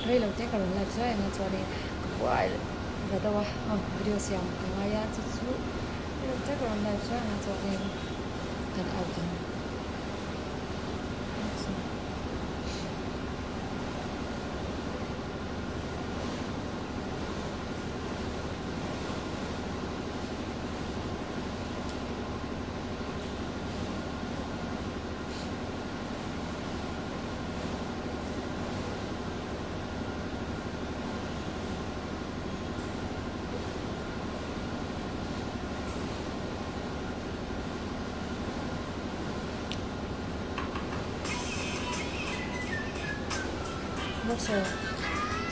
Rei lo te ka rawn live zuai ang a chuanin ka buai va deuh a aw video siam ka ngai a chu chu rei lo te ka rawn live zuai ang a chuanin kan out ang. Boxer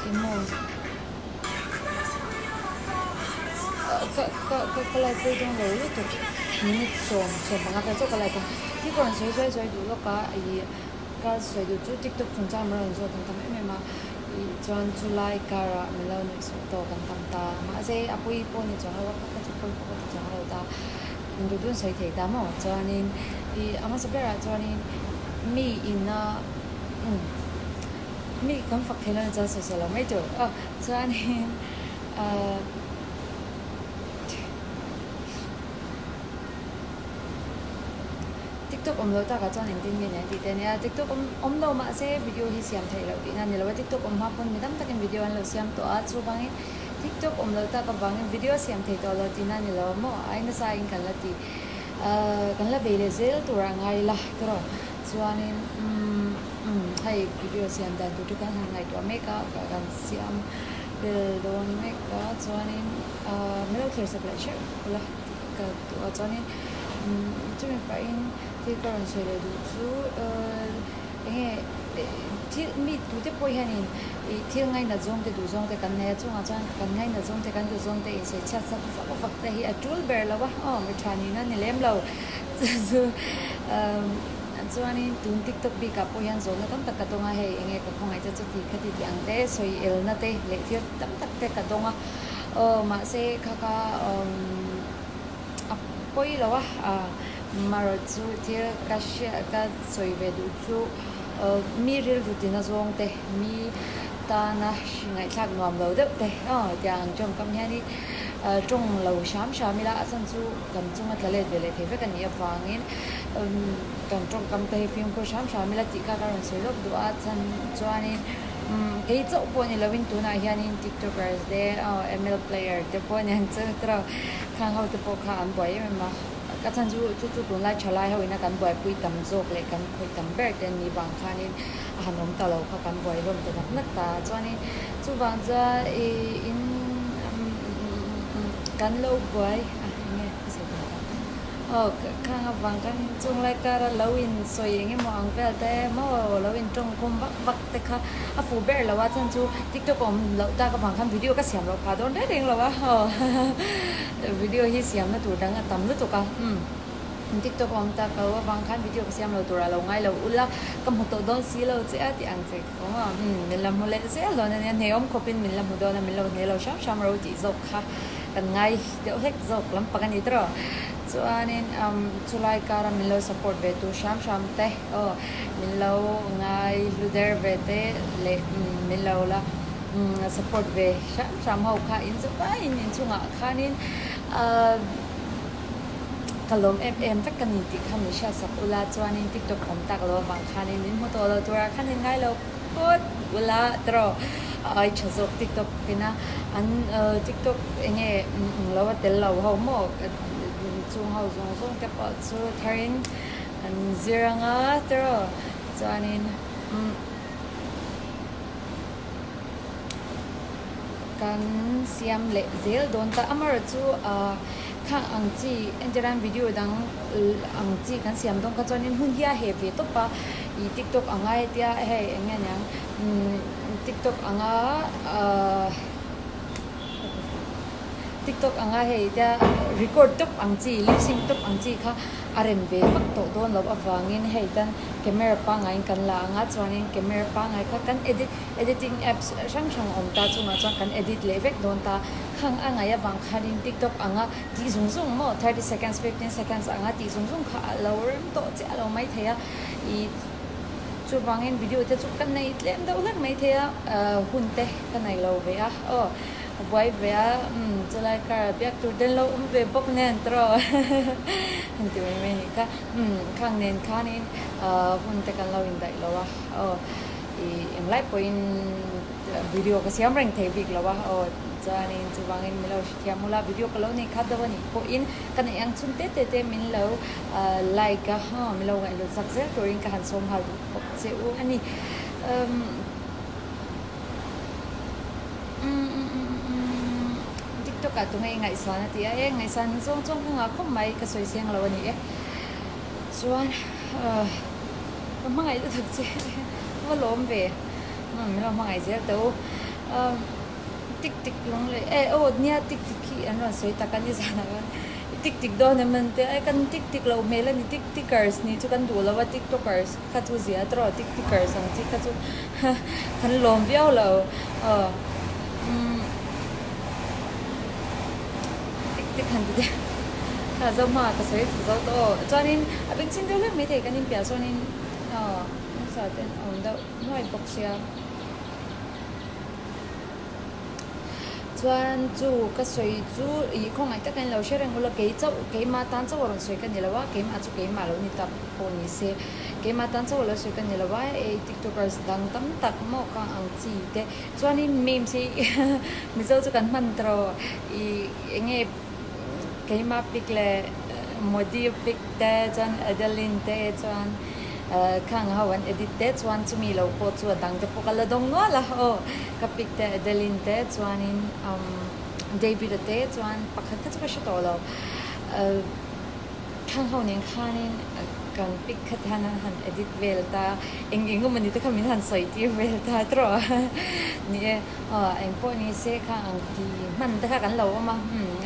emaw ka ka ka ka live rei dawn lo lutuk minute 15 vel chauh ka live a thil ka rawn sawi zuai zuai duh lawk a ih ka sawi duh chu tiktok chungchang min rawn zawt an tam em em a ih chuan chulai karah min lo nuih sawh tawk an tam ta mahse a pawi pawh ni chuang lo a kha chu pawi pawh ka ti chuang lo ta induh dun sawi thei ta maw chuanin ih a hmasa berah chuanin mi ina umm mi kan fak thei lo ni chuan sawi sawi lo mai tur aw chuanin ahh. Tiktok awm loh takah chuan engtin nge ni an tih te ania, tiktok awm awm lo mahse video hi siam theih loh tihna a ni lo a, tiktok awm hma pawn mi tam takin video an lo siam tawh a, chuvangin tiktok awm loh tak avangin video siam thei tawh lo tihna a ni lo a maw, ai nasa in kan la ti ahh kan la bei leh zel tur a ngai la tiraw chuanin umm umm hei video siam dan tur chu kan han ngaihtuah mek a kan siam vel dawn mek a chuanin ahh min lo thlir sak leh hreuh ula tih ka duh a chuanin. Chumi pahin thil ka rawn sawi leh duh chu enge thil mi tute pawh hianin ih thil ngainat zawng te duh zawng te kan nei a chungah chuan kan ngainat zawng te kan duh zawng te insawi chhiat sak vak vak te hi a tul ber lo a aw mi tha nihna ni lem lo chu chu chuanin tun tiktok bikah pawh hian zawhna tam tak ka dawng a hei enge ka khawngaih te chuti khati tih ang te sawi elna te leh thil tam tak te ka dawng a aw mahse kha kha. A pawi lo a, marawh chu thil ka hriat ka sawi ve duh chu mi rilru tina zawng te, mi tana ngaihthlak nuam lo deuh te aw tiang ang tawngkam hianin tawng lo hram hram ila a chhan chu kan chunga tla let ve leh thei vek a nih avangin kan tawngkam te hi fimkhur hram hram ila tih kha ka rawn sawi lawk duh a, a chhan chuanin. Kei chauh pawh ni lovin tunah hianin tiktokers te ml player te pawh aniang chu tiraw khang ho te pawh kha an buai em em a, ka chhan chu chu chu tunlai thalai ho ina kan buaipui tam zawk leh kan khawih tam ber te ni vang khanin a han awm ta lo kha kan buai hlawm ta nak nak ta chuanin chuvang chuan ih in kan lo buai a enge ka sawi tum ta. Aw khang avang khan chung lai kara lo in sawi eng emaw ang vel te maw lo in tawng khum vak vak te kha a fuh ber lo a chhan chu tiktok a awm loh tak avang khan video ka siam loh phah dawn reng reng lo a aw video hi siam na tur dang a tam lutuk a umm tiktok a awm tak lo avang khan video ka siam lo tur a lo ngai lo ula ka hmu tawh dawn si lo che a tih ang che kawng a umm min la hmu leh zel dawn ania hneawm khawp in min la hmu dawn a min lo hne lo hram hram ro tih zawk kha kan ngai deuh hlek zawk lampang a ni tawh. Chuanin chulai kara min lo support ve tu hram hram te aw min lo ngai hlu der ve te leh min lo la support ve hram hram ho kha in chu vaiin inchungah khanin ka lawm em em vek a ni tih kha min hriat sak ula chuanin tiktok awm tak lo avang khanin min hmu tawh lo turah khan in ngai lo phawt ula tawh a ai tha zawk tiktok ina an tiktok enge lo a tel lo ho maw chung ho zawng zawng te pawh chu tharin an zir anga tawh chuanin kan siam leh zel dawn ta amaherawh chu ah khang ang chi entirhan video dang ang chi kan siam dawn kha chuanin hun hi a heh ve tawp a ih tiktok anga hetia hei eng nge niang umm tiktok anga ahh tiktok anga hei tia record tawp ang chi lip sync tawp ang chi kha a rem ve vak tawh dawn loh avangin hei tan camera pangaiin kan la ang a chuanin camera pangai kha kan edit editing apps hrang hrang a awm ta chungah chuan kan edit leh vek dawn ta khang a ngaih avang khanin tiktok anga tih zung zung maw 30 seconds 15 seconds anga tih zung zung kha a lo rem tawh chiah lo mai thei a ih. Chuvangin video te chu ka nei tlem deuh hlek mai thei a, hun te ka nei lo ve a aw, ka buai ve a, umm chulai kar ah biak tur ten lo awm ve bawk nen tawh han ti mai mai anih kha, umm khang nen khanin hun te kan lo indaih lo a aw, ih englai pawhin video ka siam reng thei bik lo a aw, chuanin chuvangin min lo hrethiam ula video ka lo nei khat deuh anih pawhin ka neih ang chhun te te te min lo like a ha min lo ngaihhlut chak zel turin ka han sawm nghal duh bawk che u a ni. TikTok ah tunge i ngaihsan a ti a e ngaihsan zawng zawng ka ngah khawp mai ka sawi seng lo a ni e chuan ka hmangaih lutuk che va lawm ve min lo hmangaih zel teh u. Tik tik lung leh e aw nia tik tik hi an rawn sawi tak a ni zanah khan i tik tik dawn em an tia e kan tik tik loh hmel a ni tik tikers nih chu kan duh lo a tiktokers kha chu zia tawh tik tikers ang chi kha chu kan lawm viau lo aw umm tik tik han ti teh kha zo hma ka sawi chu zo tawh aw chuanin a bengchhing deuh hlek maithei kan inpiah chuanin aw nasa ten a awm deuh nuai bawk sia. Chuan chu ka sawi chu ih khawngaih tak in lo hre reng ula kei chauh keimah tan chauh a rawn sawi ka ni lo a keimah chu keimah lo ni tak pawh ni se keimah tan chauh a lo sawi ka ni lo a ei tiktokers dang tam tak maw ka ang chi te chuanin memes hi mizo chu kan hman tawh ih eng nge keimah pic leh Modi pic te chuan Adeline te chuan. Khang ho an edit te chuan chumi lo pawh chu a dang te pawh ka la dawng nual a aw ka pic te Adeline te chuanin David a te chuan pakhat kha chu ka hre tawh lo khang ho nen khanin kan pic kha te han han edit vel ta eng eng emaw ni te kha min han sawi tir vel ta tawh a ni e aw eng pawh ni se khang ang ti hman te kha kan lo awm a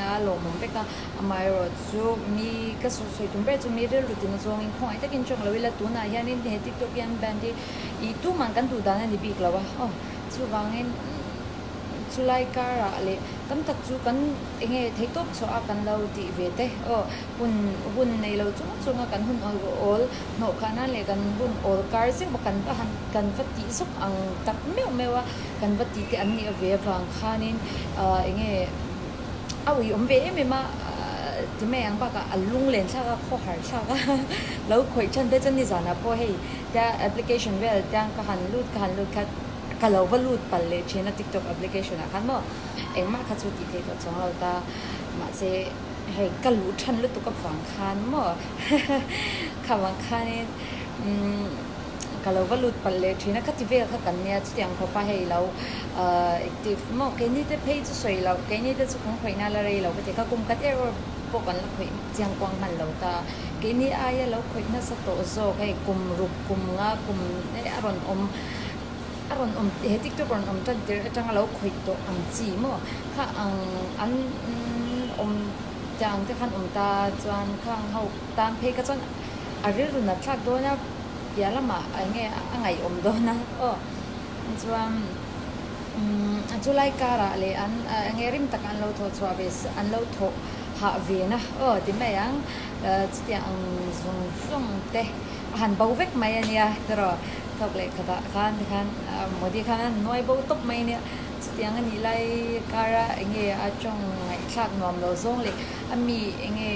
a lawmawm vek a. Amaherawh chu mi ka sawi sawi tum ber chu mi rilru tina zawngin khawngaih takin tawng lo ila tunah hianin he tiktok hian band hi ih tuman kan duh dan a ni bik lo a aw chuvangin chulai karah leh tam tak chu kan eng nge theihtawp chhuah a kan lo tih ve te aw hun hun nei lo chung chung a kan hun awl hnawh khah nan leh kan hun awl kar zeuh a kan va han kan va tih zawk ang tak meuh meuh a kan va tih te an nih ve avang khanin ah eng nge. A ui awm ve em em a, ti mai ang bakah a lung len thlak a, khawhar thlak a, lo khawih than te chuan nizanah pawh hei tia application vel tiang ka han lut ka han lut kha ka lo va lut palh leh thin a tiktok application ah khan maw engmah kha chu tih theih tawh chuang lo ta mahse hei ka luh than lutuk avang khan maw kha vang khanin umm. Ka lo va lut palh leh thin a, ka ti vel kha kan nia chutiang khawpa hei lo active maw keini te phei chu sawi loh keini te chu kan khawihna la rei lo ka ti ka kum khat error pawh kan la khawih chiang kuang hman lo ta keini aia lo khawih nasa tawh zawk hei kum ruk kum nga kum a rawn awm a rawn awm he tiktok rawn awm tan tir atanga lo khawih tawh ang chi maw kha ang an awm te ang te khan awm ta chuan khang ho tan phei kha chuan a rilru nat thlak dawn a piah lamah eng nge a ngaihawm dawn a aw chuan umm chulai karah leh an eng nge rim taka an lo thawh chhuah ve an lo thawh hah ve na aw ti mai ang chutiang ang zawng zawng te a han bo vek mai a nia tiraw thawk leh khatah khan tikhan Modi khan a han nuai bo tawp mai a nia chutiang a nih lai kara eng nge a tawng ngaihthlak nuam lo zawng leh a mi eng nge.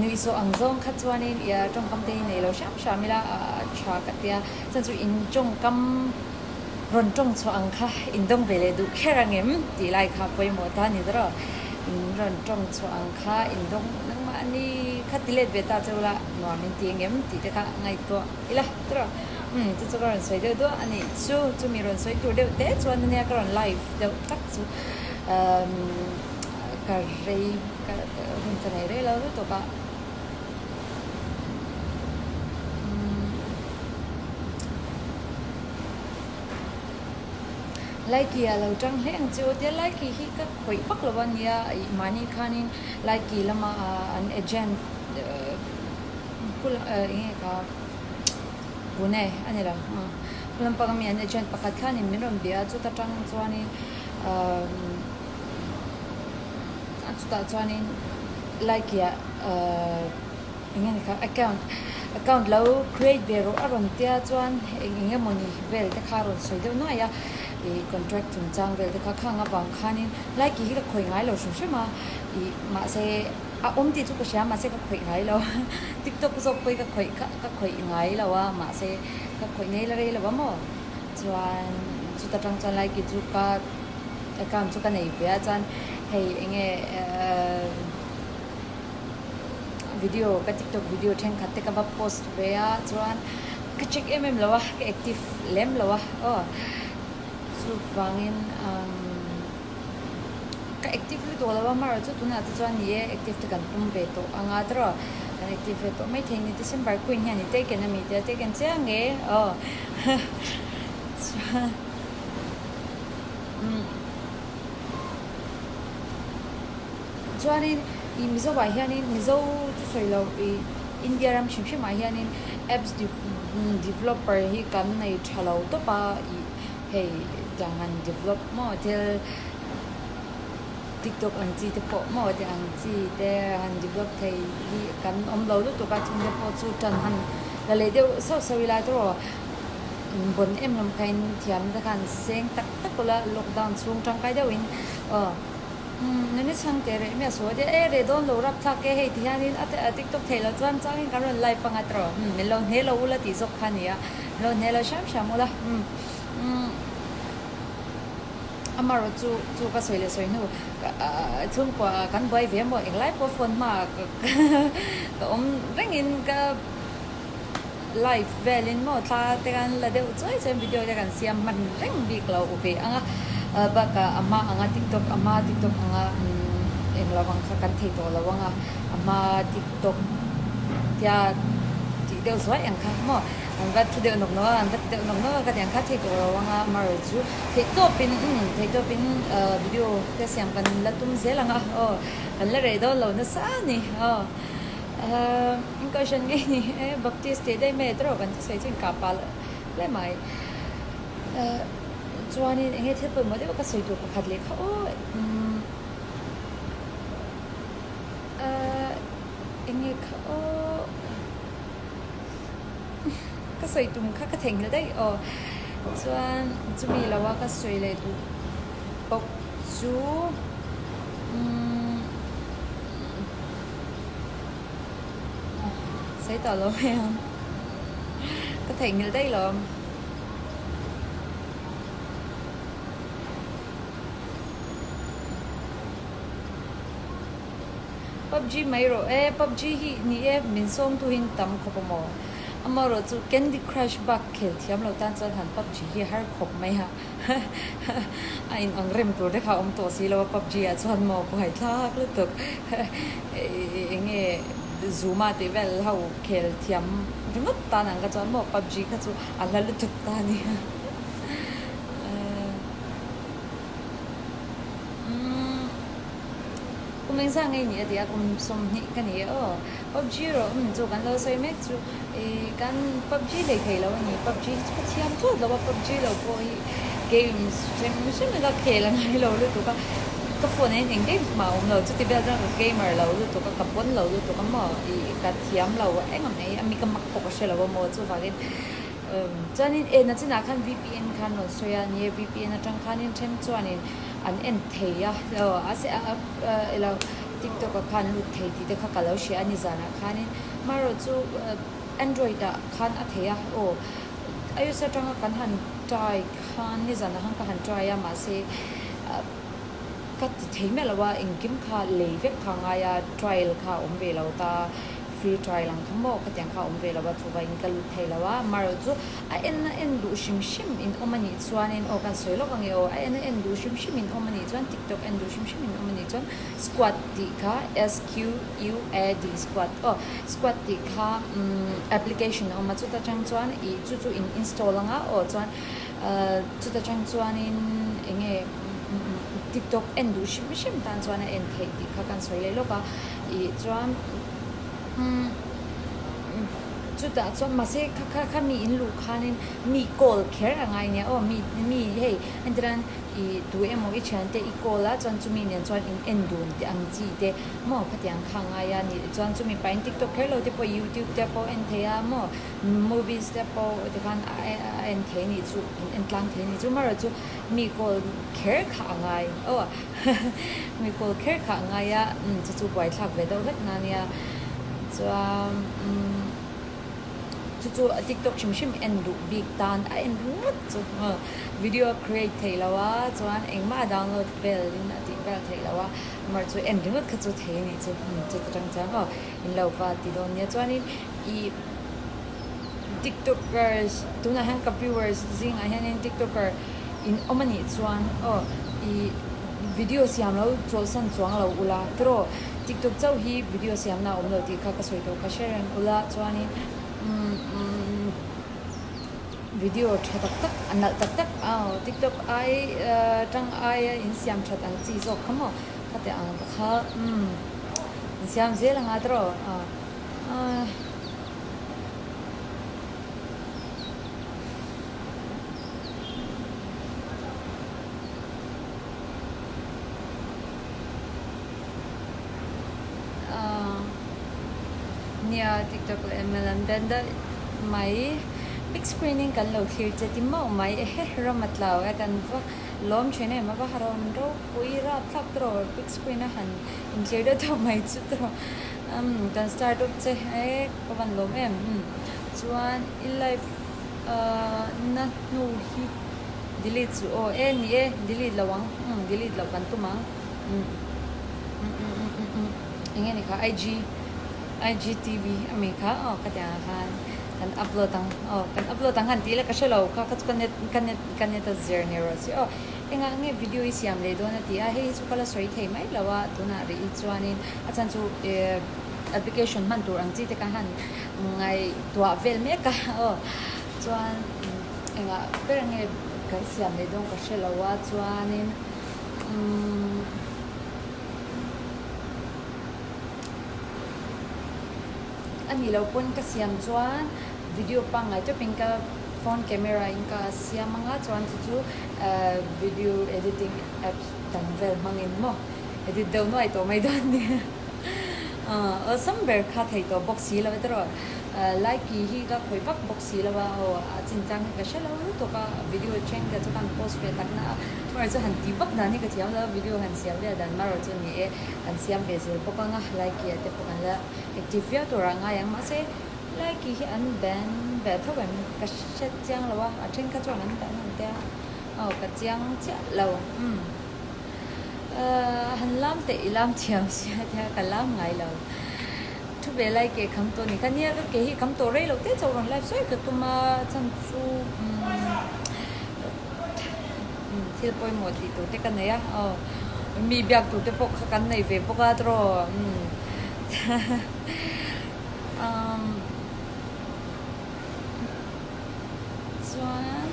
Nuihsawh ang zawng kha chuanin i tawngkam te hi nei lo hram hram ila a tha ka tia. Chuan chu in tawngkam rawn tawng chhuah ang kha in dawng ve leh duh kher ang em tih lai kha pawimawh ta ni tawh. In rawn tawng chhuah ang kha in dawng nangmahni kha ti let ve ta cheu la nuam in ti ang em tih te kha ngaihtuah ila tawh. Umm chu chu ka rawn sawi deuh duah a nih chu. Chumi rawn sawi tur deuh te chuan ania ka rawn live deuh tak chu. Umm. Ka rei ka hun ka nei rei lo lutuk a. Likey ah lo tang hle ang che u tia Likey hi ka khawih vak lo a nia ih mahni khanin Likey lama an agent eng nge kha Pune a ni lo Pulampang ami an agent pakhat khanin min rawn bia a chuta tang chuanin A chutah chuanin Laikiah ahh. Eng nge ni kha account account lo create ve rawh a rawn tia chuan eng eng emawni vel te kha a rawn sawi deuh nuai a ih contract chungchang vel te kha khang avang khanin Likee hi ka khawih ngai lo hrim hrim a ih mahse a awm tih chu ka hria mahse ka khawih ngai lo tiktok zawk pawh hi ka khawih kha ka khawih ngai lo a mahse ka khawih nei la rei lo a maw chuan chuta tang chuan Likee chu ka account chu ka nei ve a chuan hei eng nge ehh. Video ka tiktok video thenkhat te ka va post ve a chuan ka check em em lo a ka active lem lo a aw chuvangin umm ka active lutuk lo a amaherawhchu tunah te chuan ni e active te kan tum ve tawh anga tawrh kan active ve tawh maithei ni December queen hian i taken ami tia taken chiang e aw chuan umm. Chuanin ih Mizo ah hianin Mizo chu sawi loh ih India ram hrim hrim ah hianin apps developer hi kan nei tha lo tawp a ih hei tiang han develop maw thil tiktok ang chi te pawh maw ti ang chi te han develop thei hi kan awm lo lutuk a chungte pawh chu tan han la leh deuh sauh sauh ila tawrh inbawn em hlawm kha in thiam te khan seng tak tak ula lockdown chhung tangkai deuhin aw. Umm nuni chhang teh reh miah suh a e reh dawn lo rap thlak e hei ti hianin a a tiktok theih loh chuan changin kan rawn live anga tawrh umm min lo hne lo ula tih zawk kha a ni a min lo hne lo hram hram ula umm umm amaherawh chu chu ka sawi leh sawi hnu chhungkua kan buai ve maw englai pawh phone hma ah ka awm rengin ka live velin maw thla te khan la deuh chuai chuan video te kan siam hman reng bik lo ve ang a bakah a hma anga tiktok a hma tiktok anga umm englo ang kha kan thei tawh lo ang a a hma tiktok tia tih deuh zuai ang kha maw an va thu deuh nawk nawk a an va ti deuh nawk nawk a ka ti ang kha thei tawh lo ang a amaherawh chu theihtawpin umm theihtawpin ah video te siam kan la tum zel ang a aw kan la reh dawn lo nasa a ni aw. Ahh in kohhran ngei ni e Baptist tih daih mai tawrh kan thusawi chu inkah pah hle mai. Ahh chuanin eng nge thil pawimawh deuh ka sawi tur pakhat leh kha aw umm ahh eng nge kha aw ka sawi tum kha ka theihnghilh daih aw chuan chumi lo a ka sawi leh duh bawk chu umm. Sawi tawh lo mai ang. Ka theihnghilh daih lo. PUBG mai rawh e, PUBG hi ni e min sawm tu hin tam khawp a maw? Amaherawh chu Candy Crush bak khel thiam lo tan chuan han PUBG hi har khawp mai a. A in ang rem tur te kha a awm tawh si lo a PUBG ah chuan maw buai thlak lutuk eng nge Zuma tih vel ho khel thiam ringawt tan ang kha chuan maw PUBG kha chu a hla lutuk ta a nia. Kum engzah ngei ni a ti a kum 20 ka ni e aw PUBG rawh umm chu kan lo sawi mek chu ih kan PUBG hlei thei lo a ni PUBG hi chu ka thiam thlawt lo a PUBG lo pawh hi games hrim hrim in ka khel a ngai lo lutuk a ka phone ah hian eng games mah a awm lo chuti vel chuan ka gamer lo lutuk a ka pawn lo lutuk a maw ih ka thiam lo eng ang mai a mi ka mak pawh ka hre lo a maw chuvangin umm chuanin enna chinah khan V_P_N khan rawn sawi a ni e V_P_N atang khanin then chuanin an en thei a aw a ilo tiktok ah khan lut thei tih te kha ka lo hria a ni zanah khanin marawh chu android ah khan a thei a aw ios atanga kan han try khan ni zanah khan ka han try a mahse ka ti thei miah lo a engkim kha lei vek kha a ngai a trial kha a awm ve lo ta. Free trial ang kha maw khatiang kha a awm ve lo a chuva in ka lut thei lo a amaherawh chu a en a en duh hrim hrim in awm a nih chuanin aw kan sawi lawk ang e aw a en a en duh hrim hrim in awm a nih chuan tiktok en duh hrim hrim in awm a nih chuan squad tih kha S Q U A D squad aw squad tih kha umm application a awm a chuta tang chuan ih chu chu in install ang a aw chuan ahh chuta tang chuanin eng nge tiktok en duh hrim hrim tan chuan a en theih tih kha kan sawi leh lawk a. Ih chuan umm Chutah chuan mahse kha kha kha mi in luh khanin mi call kher a ngai nia aw mi mi hei entirnan ih tu emaw i thiante i call a chuan chumi nen chuan in en dun tih ang chi te maw khatiang kha a ngai a ni chuan chumi pahin tiktok kher lo te pawh youtube te pawh en thei a maw movies te pawh tikhan a en thei nih chu in en tlang thei nih chu marawh chu mi call kher kha a ngai aw mi call kher kha a ngai a chu chu buaithlak ve deuh hlek na nia chuan umm chu chu tiktok hrim hrim en duh bik tan a en ringawt chu video a create theih loh a chuan engmah a download vel in a tih vel theih loh a amaherawhchu chu en ringawt kha chu thei a nih chu chuta tang chuan aw in lo va ti dawn nia chuanin ih tiktokers tunah hian ka viewers zingah hianin tiktoker in awm a nih chuan aw ih video siam lo chawlhsan chuang lo ula tiraw tiktok chauh hi video siamna a awm lo tih kha ka sawi tawh kha hre reng ula chuanin umm video tha tak tak a nalh tak tak aw tiktok ai tang aia in siam that ang chi zawk kha maw khati ang te kha umm in siam zel anga tiraw ah. Nia TikTok leh MLM ben daih mai big screen in kan lo thlir che ti mauh mai ehe ram a tlau e kan va lawm thin em a va rawn ropui rapthlak tawh big screen a han inthlir deuh tawh mai chu tawh. Umm kan start up che e ka van lawm em umm chuan i live na hnu hi delete chu aw e ni e delete lo ang umm delete loh kan tum ang umm umm umm umm umm eng nge ni kha IG IGTV a mi kha aw khatiang ah khan kan upload ang aw kan upload ang han tih ila ka hre lo kha kha chu ka net ka net ka net a zir ni rawh se aw engah nge video i siam leh dawn a ti a hei hi chu ka la sawi thei mai lo a tunah rih hi chuanin A chhan chu application hman tur ang chi te kha han ngaihtuah vel mek a aw chuan engah ber nge kan siam leh dawn ka hre lo a chuanin umm a nih loh pawn ka siam chuan video pangngai tawpin ka phone camera in ka siam anga chuan chu chu video editing apps dang vel hmangin maw. Edit deuh nuai tawh mai dawn nia. Awlsam ber kha thei tawh bawk si lo e tawrh. Like hi ka khawih vak bawk si lo a aw a chinchang hi ka hre lo lutuk a video then ka chu ka han post ve tak na a marawh chu han ti vak dan hi ka thiam lo a video han siam vel dan marawh chu ni e kan siam ve zel bawk ang a like ah te pawh kan la active viau tur ah ngai ang mahse like hi an ban ve tho em ka hre chiang lo a a then kha chuan an ban ang te a aw ka chiang chiah lo umm. Han lam teh i lam thiam sia tia ka lam ngai lo. Thu ve lai ke kham tawh ni kha nia ka ke hi kham tawh rei lo te chauh rawn live sawi ka tum a chhan chu umm thil pawimawh tih tur te ka nei a aw mi biak tur te pawh kha kan nei ve bawk a tawrh umm chuan.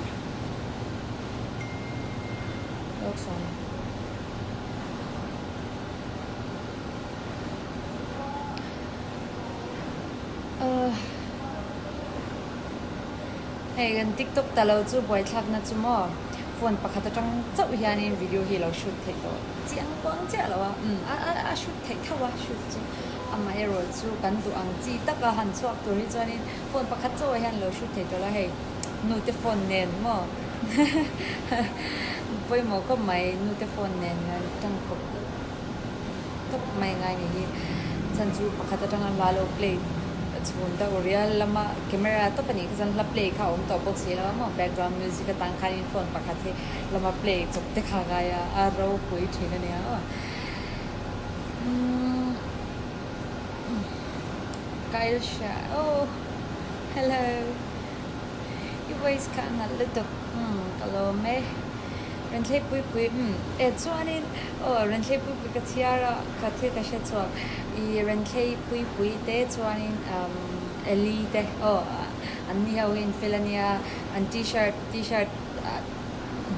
Hei kan tiktok ta lo chu buaithlakna chu maw phone pakhat atang chauh hianin video hi lo shoot theih tawh chiang kuang chiah lo a umm a a shoot theih tho a shoot chu amaherawh chu kan duh ang chi taka han chhuak tur hi chuanin phone pakhat chauh ah hian lo shoot thei tawh lo hei nute phone nen maw. Pawimawh khawp mai nute phone nen hian tangkawp deuh tawp mai ngai ni hi chhan chu pakhat atanga hla lo play chhun deuh rial lama camera tawp a nih kha chuan hla play kha a awm tawh bawk si lo a maw background music atang khanin phone pakhat hi lama play chawp te kha a ngai a a ropui thin a nia aw umm Kailsha oh hello. I voice kha a nalh lutuk umm ka lawm e. Renthlei pui pui umm e chuanin aw renthlei pui pui ka chhiar a ka thil ka hre chhuak i renthlei pui pui te chuanin umm Eli te aw an ni ho hi an fel ania an t-shirt t-shirt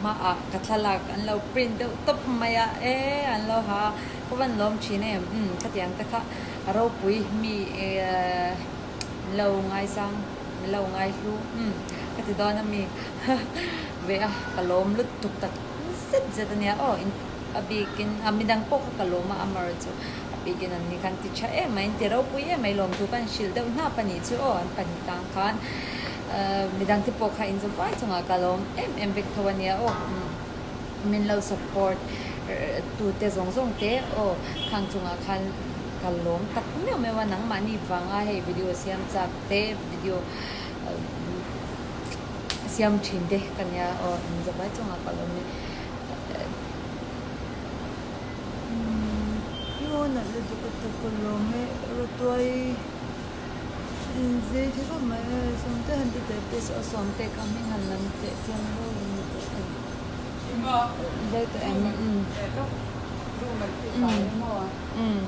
hmaah ka thlalak an lo print deuh tawp mai a e an lo ha a ka van lawm thin em umm khatiang te kha a ropui mi. Min lo ngaisang, min lo ngaihlu umm ka ti dawn a mi ve a, ka lawm lutuk tak zet zet a nia aw a bikin a midang pawh kha ka lawm a amarawh chu a bikin an ni khan ti tha em mai an ti ropui em mai lawmthu khan hrilh deuh hnap a nih chu aw an pahnih tang khan midang te pawh kha inzawm vai chungah ka lawm em em vek tho a nia aw min lo support tute zawng zawng te aw khang chungah khan Ka lawm tak meuh meuh a, nangmahni vanga hei video siam chak te, video siam thin te ka nia aw inzawmai chungah ka lawm e. I aw nalh lutuk a tak ka lawm e, rawtuai inzei thei khawp mai e, Sawmte han ti teh teh aw Sawmte ka hming han lam teh chiang rual in ni tawh em? Zai tawh em? Umm.